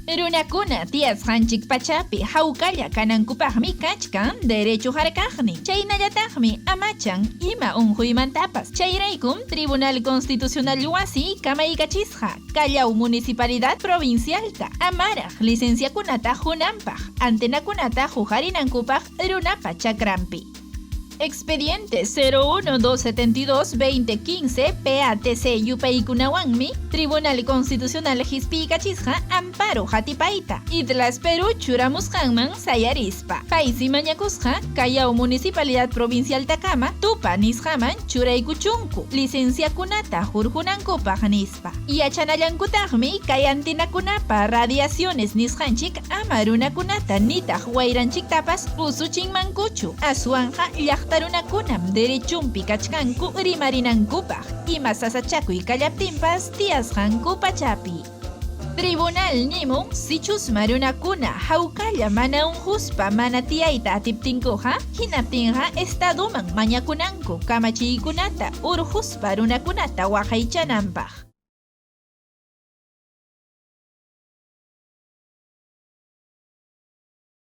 Runakuna tiyasqanchik pachapi hawkalla kanankupaqmi kachkan derecho harkaqnin, chaynallataqmi amachan ima unquymantapas. Chayraykum Tribunal Constitucional wasi kamaykachisqa Callao Municipalidad Provincialta amaraq licenciakunata qunanpaq, antenakunata huqarinankupaq runapa chakranpi. Expediente 01272 2015 PATC yupaykunawanmi Tribunal Constitucional hispiykachisqa amparo hatipayta Itlas Perú churamusqanman sayarispa. Paysi mañakusqa Callao Municipalidad Provincialtakama tupa nisqaman churaykuchunku licenciakunata hurqunankupaq nispa. Yachanallankutaqmi kay antenakunapa radiaciones nisqanchik ama runakunata nitaq wayranchiktapas usuchinmankuchu, aswanqa llaqta runakunam derechunpi kachkanku rimarinankupaq ima sasachakuy kallaptinpas tiyasqanku pachapi. Tribunal nimun sichusma runakuna hawkalla mana unquspa mana tiyayta atiptinkuqa, hinaptinqa Estadoman mañakunanku kamachiykunata urquspa runakunata waqaychananpaq.